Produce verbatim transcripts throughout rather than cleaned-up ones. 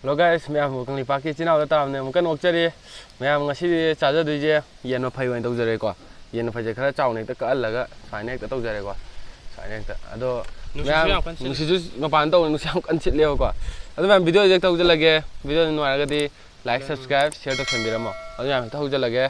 Hello guys, ꯃꯌꯥꯝꯕꯨ ꯀꯪꯂꯩꯄꯥꯛꯀꯤ ꯏꯆꯤꯟ ꯏꯅꯥꯎꯗ ꯇꯥꯕꯅꯦ꯫ ꯑꯃꯨꯛꯀ ꯅꯣꯛꯆꯔꯤ꯫ ꯃꯌꯥꯝ ꯉꯁꯤꯗꯤ ꯆꯥꯖꯗꯣꯏꯁꯦ ꯌꯦꯟ ꯃꯐꯩ ꯑꯣꯏꯅ ꯇꯧꯖꯔꯦꯀꯣ꯫ ꯌꯦꯟ ꯃꯐꯩꯁꯦ ꯈꯔ ꯆꯥꯎꯅ ꯍꯦꯛꯇ ꯀꯛꯍꯜꯂꯒ ꯁꯨꯃꯥꯏꯅ ꯍꯦꯛꯇ ꯇꯧꯖꯔꯦꯀꯣ꯫ ꯁꯨꯃꯥꯏꯅ ꯍꯦꯛꯇ꯫ ꯑꯗꯣ ꯅꯨꯡꯁꯤꯠꯁꯨ ꯃꯌꯥꯝ ꯌꯥꯝ ꯀꯟꯅ ꯁꯤꯠꯂꯤ꯫ ꯅꯨꯡꯁꯤꯠꯁꯨ ꯃꯄꯥꯟ ꯇꯧꯕ ꯅꯨꯡꯁꯤꯠ ꯌꯥꯝ ꯀꯟꯅ ꯁꯤꯠꯂꯦꯕꯀꯣ꯫ ꯑꯗꯣ ꯃꯌꯥꯝ video ꯁꯦ ꯍꯦꯛꯇ ꯍꯧꯖꯤꯜꯂꯒꯦ꯫ Video ꯁꯦ ꯅꯨꯡꯉꯥꯏꯔꯒꯗꯤ like, subscribe, share ꯇꯧꯁꯟꯕꯤꯔꯝꯃꯣ꯫ ꯑꯗꯨ ꯃꯌꯥꯝ ꯍꯦꯛꯇ ꯍꯧꯖꯤꯜꯂꯒꯦ꯫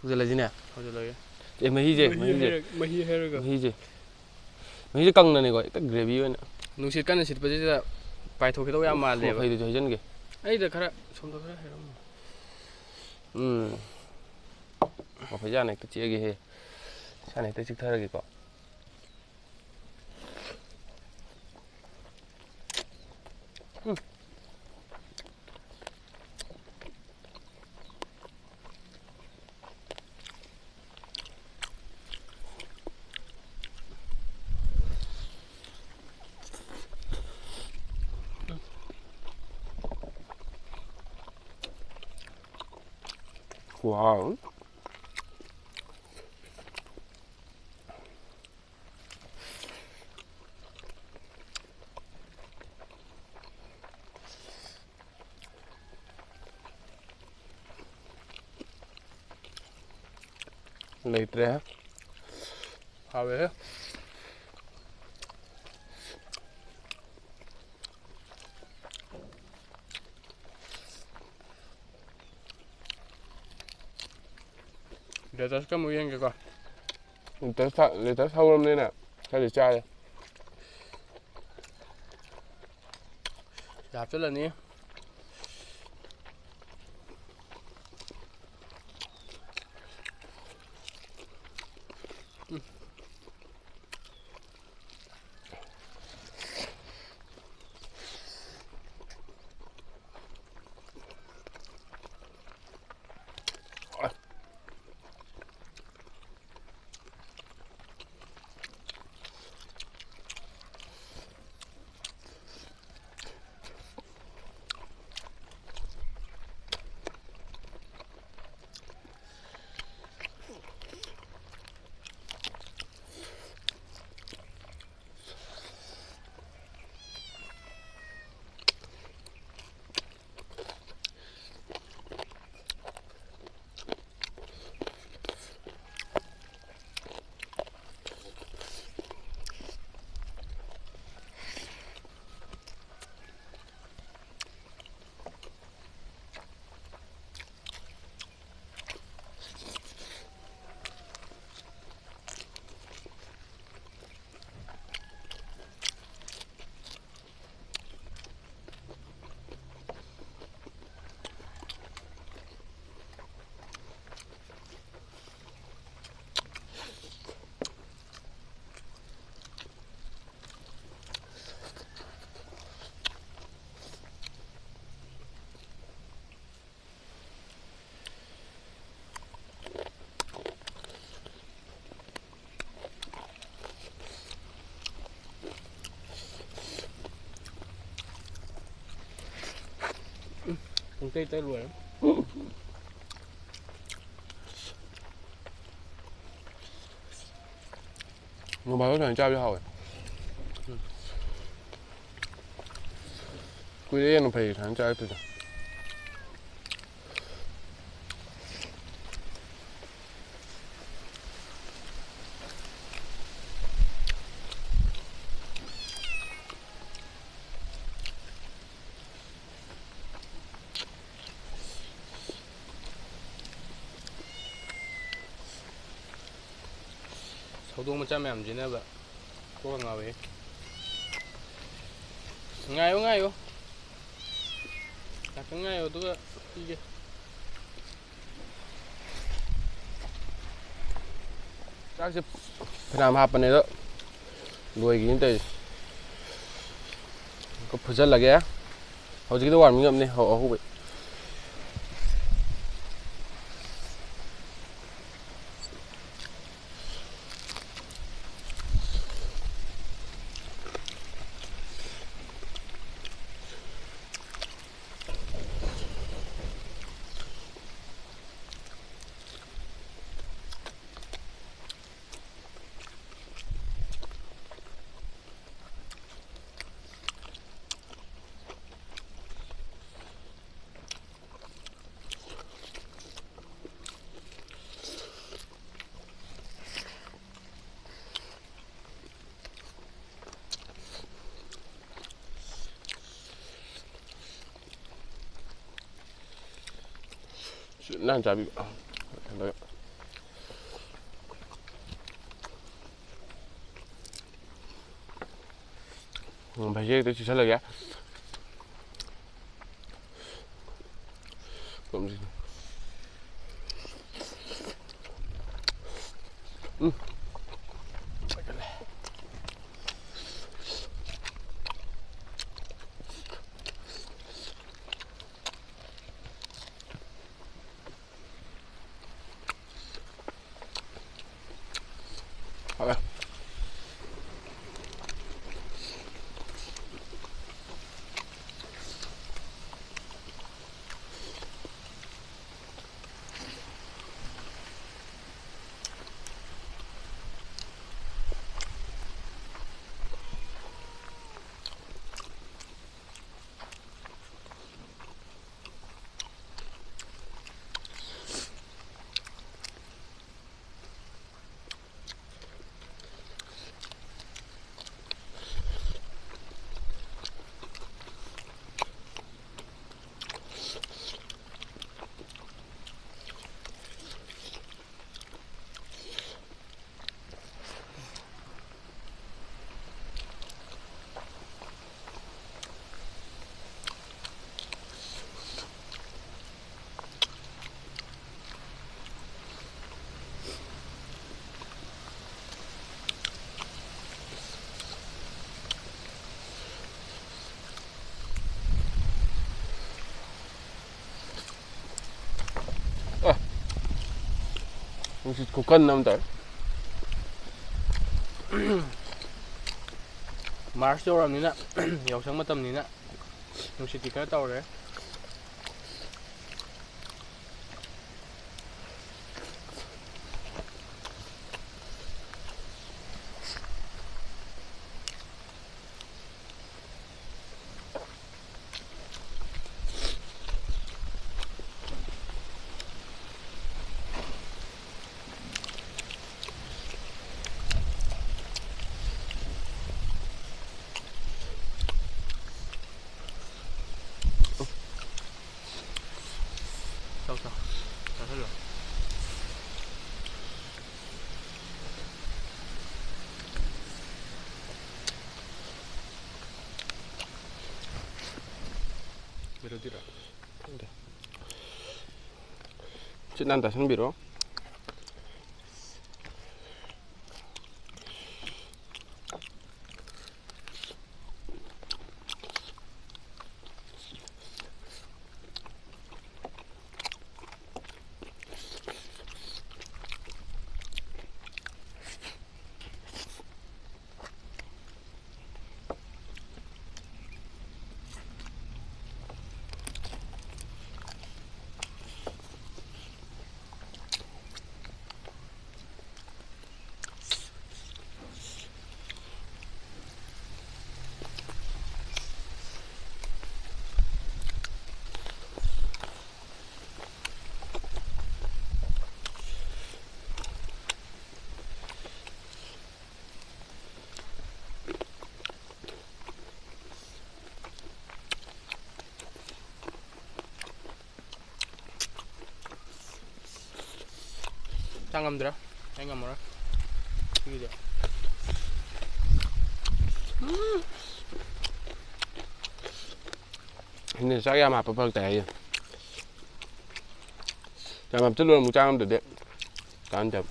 ꯍꯧꯖꯤꯜꯂꯁꯤꯅꯦ꯫ ꯍꯧꯖꯤꯜꯂꯒꯦ꯫ ꯑꯦ, ꯃꯍꯤꯁꯦ, ꯃꯍꯤ ꯃꯍꯤꯁꯦ꯫ ꯍꯩꯔ-, ꯃꯍꯤ ꯍꯩꯔꯒ꯫ ꯃꯍꯤꯁꯦ꯫ ꯃꯍꯤꯁꯦ ꯀꯪꯅꯅꯦꯀꯣ, ꯍꯦꯛꯇ gravy ꯑꯣꯏꯅ꯫ ꯅꯨꯡꯁꯤꯠ ꯀꯟꯅ ꯁꯤꯠꯄꯁꯤꯗ ꯄꯥꯏꯊꯣꯛꯈꯤꯗꯧ ꯌꯥꯝ ꯃꯥꯜꯂꯦꯕ꯫ ꯃꯐꯩꯗꯨꯁꯨ ꯍꯩꯖꯤꯟꯒꯦ꯫ ꯑꯩꯗ ꯈꯔ, ꯁꯣꯝꯗ ꯈꯔ ꯍꯩꯔꯝꯃꯣ꯫ ꯎꯝ꯫ ꯃꯐꯩꯁꯦ ꯍꯥꯟꯅ ꯍꯦꯛꯇ ꯆꯤꯛꯑꯒꯦꯍꯦ꯫ ꯏꯁꯥꯅ ꯍꯦꯛꯇ ꯆꯤꯛꯊꯔꯒꯦꯀꯣ꯫ ꯎꯝ꯫ Wow. ꯂꯩꯇ꯭ꯔꯦ꯫ ꯍꯥꯎꯋꯦꯍꯦ꯫ Latest ꯀ ꯑꯃꯨꯛ ꯌꯦꯡꯒꯦꯀꯣ꯫ Latest ꯊꯥ-, latest ꯍꯧꯔꯝꯅꯤꯅ ꯈꯔꯗꯤ ꯆꯥꯔꯦ꯫ ꯁꯤꯗ ꯍꯥꯞꯆꯤꯜꯂꯅꯤ꯫ ꯄꯨꯡ ꯇꯔꯦꯠ ꯇꯔꯦꯠ ꯂꯣꯏꯔꯦ꯫ ꯅꯣꯡ ꯐꯥꯗꯣꯛ ꯁꯨꯃꯥꯏꯅ ꯆꯥꯕꯁꯦ ꯍꯥꯎꯋꯦ꯫ ꯎꯝ꯫ ꯀꯨꯏꯔꯦ ꯌꯦꯟ ꯐꯩ ꯁꯨꯃꯥꯏꯅ ꯆꯥꯔꯛꯇ꯭ꯔꯤꯁꯦ꯫ ꯍꯧꯗꯣꯡ ꯃꯆꯥ ꯃꯌꯥꯝꯁꯤꯅꯕ ꯀꯣꯛ ꯉꯥꯎꯋꯦ꯫ ꯉꯥꯏꯌꯣ, ꯉꯥꯏꯌꯣ꯫ ꯉꯥꯛꯇꯪ ꯉꯥꯏꯌꯣ, ꯑꯗꯨꯒ ꯄꯤꯒꯦ꯫ ꯆꯥꯛꯁꯦ ꯐꯅꯌꯥꯝ ꯍꯥꯞꯄꯅꯦ ꯑꯗꯣ, ꯂꯣꯏꯈꯤꯅꯤ ꯇꯧꯔꯤꯁꯦ꯫ ꯑꯃꯨꯛꯀ ꯐꯨꯠꯆꯜꯂꯒꯦ꯫ ꯍꯧꯖꯤꯛꯀꯤꯗꯣ warming up ꯅꯦ, ꯍꯧ-, ꯑꯍꯧꯕꯩ꯫ ꯁꯨ ꯅꯥꯟ ꯆꯥꯕꯤꯕ꯫ ꯎꯝ, ꯐꯩꯁꯦ ꯍꯦꯛꯇ ꯆꯨꯁꯜꯂꯒꯦ꯫ ꯎꯝ꯫ ꯍꯥꯎꯋꯦ꯫ ꯅꯨꯡꯁꯤꯠ ꯈꯨꯀꯟ ꯑꯃ ꯇꯧꯋꯦ꯫ ꯃꯥꯔꯁ ꯌꯧꯔꯕꯅꯤꯅ, ꯌꯥꯎꯁꯪ ꯃꯇꯝꯅꯤꯅ ꯅꯨꯡꯁꯤꯠꯇꯤ ꯈꯔ ꯇꯧꯔꯦ꯫ ꯆꯥꯎ, ꯆꯥꯎ꯫ ꯆꯥꯁꯜꯂꯣ꯫ ꯀꯩꯗꯧꯗꯣꯏꯔꯣ? ꯈꯪꯗꯦ꯫ ꯁꯤ ꯅꯥꯟ ꯇꯥꯁꯟꯕꯤꯔꯣ꯫ ꯆꯥ ꯉꯝꯗ꯭ꯔꯦ꯫ ꯑꯩ ꯉꯝꯃꯔꯣꯏ꯫ ꯁꯤꯒꯤꯗꯤ꯫ ꯎꯝ꯫ ꯑꯩꯅ ꯆꯥꯛ ꯌꯥꯝ ꯍꯥꯞꯄ ꯐꯔꯛ ꯇꯥꯏ ꯍꯥꯏꯁꯦ꯫ ꯌꯥꯝ ꯍꯥꯞꯆꯤꯜꯂꯨꯔ ꯑꯃꯨꯛ ꯆꯥ ꯉꯝꯗ꯭ꯔꯗꯤ ꯀꯥꯟꯅꯗꯦꯕ꯫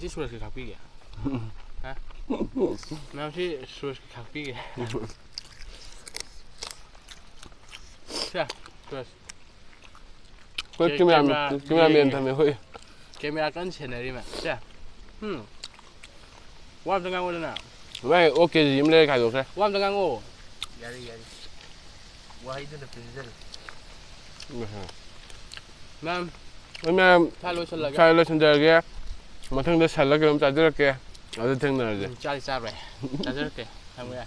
ꯁꯤ ꯁꯨꯔꯖꯀꯤ ꯈꯥꯛꯄꯤꯒꯦ꯫ ꯍꯥ? ꯃꯌꯥꯝ ꯁꯤ ꯁꯨꯔꯖꯀꯤ ꯈꯥꯛꯄꯤꯒꯦ꯫ ꯁꯦ, ꯁꯨꯔꯖ꯫ ꯑꯩꯈꯣꯏ ꯀꯦ-, ꯀꯦꯃꯦꯔꯥ-, ꯀꯦꯃꯦꯔꯥ-, ꯀꯦꯃꯦꯔꯥꯃꯦꯟ ꯌꯦꯡꯒꯦ꯫ ꯊꯝꯃꯦ ꯑꯩꯈꯣꯏ꯫ ꯀꯦꯃꯦꯔꯥ ꯀꯟꯅ ꯁꯦꯟꯅꯔꯤ ꯃꯌꯥꯝ꯫ ꯁꯦ꯫ ꯎꯝ꯫ ꯋꯥ ꯑꯝꯇ ꯉꯥꯡꯉꯣꯗꯅ꯫ ꯚꯥꯏ, ꯑꯣꯛ ꯀꯦ ꯖꯤ ꯑꯃ ꯂꯩꯔ ꯈꯥꯏꯗꯣꯛꯈ꯭ꯔꯦ꯫ ꯋꯥ ꯑꯝꯇ ꯉꯥꯡꯉꯣ꯫ ꯌꯥꯔꯦ, ꯌꯥꯔꯦ꯫ ꯋꯥꯍꯩꯗꯨꯅ ꯄꯦꯟꯖꯔꯦ꯫ ꯎꯝ꯫ ꯃꯌꯥꯝ, ꯑꯩ ꯃꯌꯥꯝ ꯁ꯭ꯋꯥꯏ ꯂꯣꯏꯁꯤꯜꯂꯒꯦ꯫ ꯁ꯭ꯋꯥꯏ ꯂꯣꯏꯁꯤꯟꯖꯔꯒꯦ꯫ ꯃꯊꯪꯗ ꯁꯜꯂ ꯀꯩꯅꯣꯝ ꯆꯥꯖꯔꯛꯀꯦ꯫ ꯑꯗꯨ ꯊꯦꯡꯅꯔꯁꯦ꯫ ꯎꯝ, ꯆꯥꯗꯤ ꯆꯥꯔꯣꯏ꯫ ꯆꯥꯖꯔꯛꯀꯦ꯫ ꯊꯝꯃꯒꯦ꯫